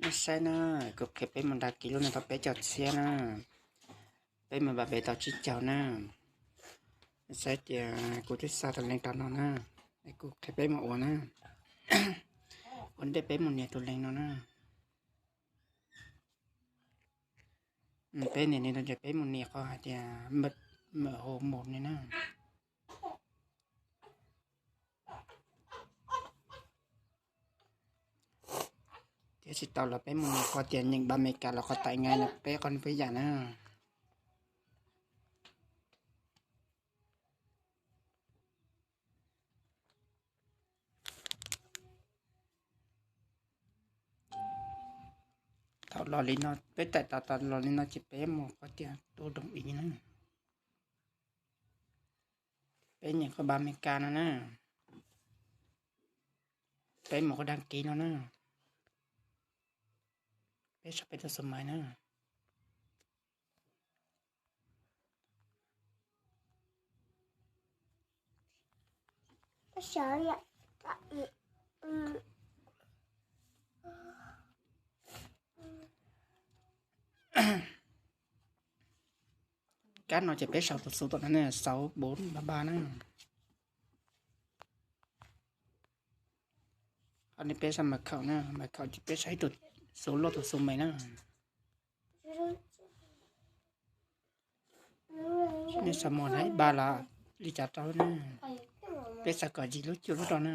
Saib na, kuv qhia peb mus dag kiv lub no tau peb caug txhiab na. Peb mus npam pem tau tsib caug na. Saib tias kuv twb xa tus link rau no na, es kuv qhia peb mus ua na. Ua ntej peb mus nias tus link no na. Peb nias li no ces peb mus nias qhov hais tias mật khẩu một no na. Thiab tsis tau los peb mus nias qhov tias nhận ba Meskas los qhov tải ngay no peb qhov peb yam na. Thaum los li no, peb tải tau tau los li no ces peb mus qhov tias tôi đồng ý na. Peb nias qhov ba Meskas no na. Peb mus qhov đăng ký no na. Peb sau peb tus số máy na. Kab no ces peb sau tus số tom no na, sáu bốn ba ba na. Qhov no peb sau mật khẩu na, mật khẩu ces peb sau ib tus số loj tus số máy na. Nej sau mus hais ba los li cas rau na. Peb xav kom yim lub cuaj lub rau na.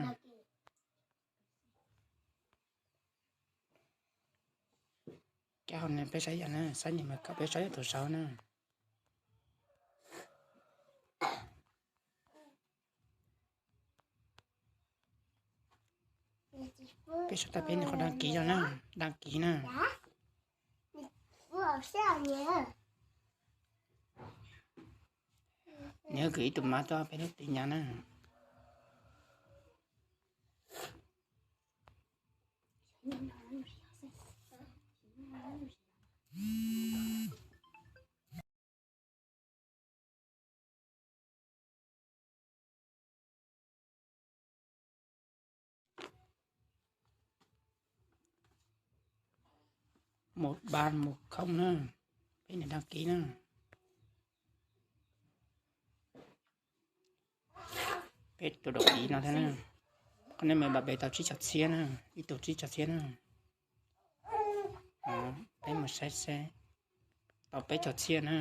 Kab hauv no peb saib yam na, saib nias mật khẩu peb saib yam tus sau na. Peb sau tau peb nias qhov đăng ký no na, đăng ký na. Nws gửi ib tus mab tuaj peb lub tin nhắn na. Một ba một không na, peb nias đăng ký na. Peb tus đồng ý no thiab na. Qhov nej mus npam pem tau tsib caug txhiab na, ib tug tsib caug txhiab na. Peb mus saib seb, tau peb caug txhiab na.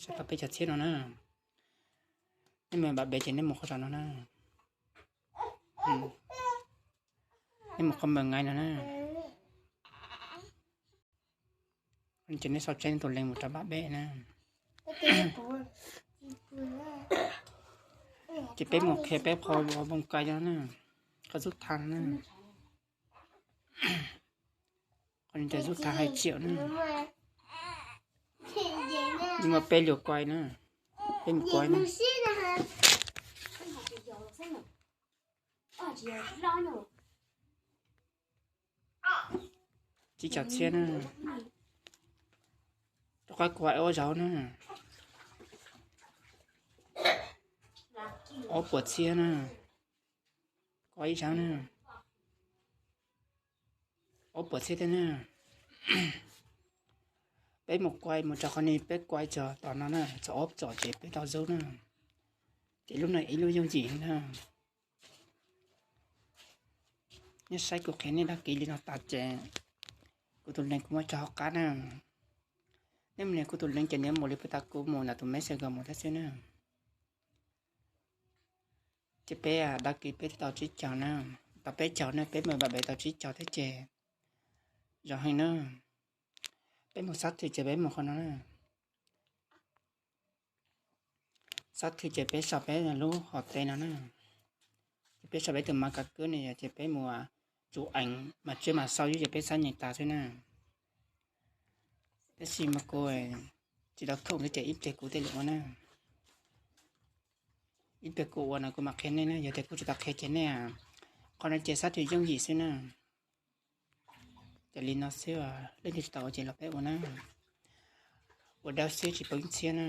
Saib tau peb caug txhiab no na. Nej mus npam pem ces nej mus qhov no na. Nej mus qhov mật ngay no na. Ces nej sau tseeb tus link mus rau npam pem na. Ces peb mus qhia peb qhov ua npoo kais no na, qhov zub thas na. Qhov no ces zub thas hai triệu na. Nhưng mà peb lượt quay na. Peb mus quay na. Tsib caug txhiab na. Rov qab kuv hais ob zaug na. Ob puas txhiab na. Kuv hais ib zaug na. Ob puas txhiab thiab na. Peb mus quay mus rau qhov no, peb quay txog tom no na, txog ob txom ces peb tau zub na. Ces lub no ib lub yooj yim na. Nej saib kuv qhia nej đăng ký li no tas ces kuv tus link kuv muab tso hauv qab na. Nej mus nias kuv tus link ces nws mus li puag ta kuv mus nram tus Messenger mus thiab xwb na. Ces peb đăng ký peb tau tsib caug na, tau peb caug na, peb mus npam pem tau tsib caug thiab ces zoo heev na. Peb mus xác thực ces peb mus qhov no na. Xác thực ces peb sau peb lub hom tes no na. Ces peb sau peb tus mã cà cước no ces peb mus chụp ảnh mà trước mà sau xwb ces peb xác nhận tas xwb na. Tab sis mas kuv tsis tau khum thiab ces ib pliag kuv thiaj li ua na. Ib pliag kuv ua no kuv mam qhia nej na, yog tias kuv tsis tau qhia ces nej, qhov no ces xác thực yooj yim xwb na. Ces li no xwb, leej twg tsis tau ua ces los peb ua na. Ua dawb xwb tsis poob ib txhiab na.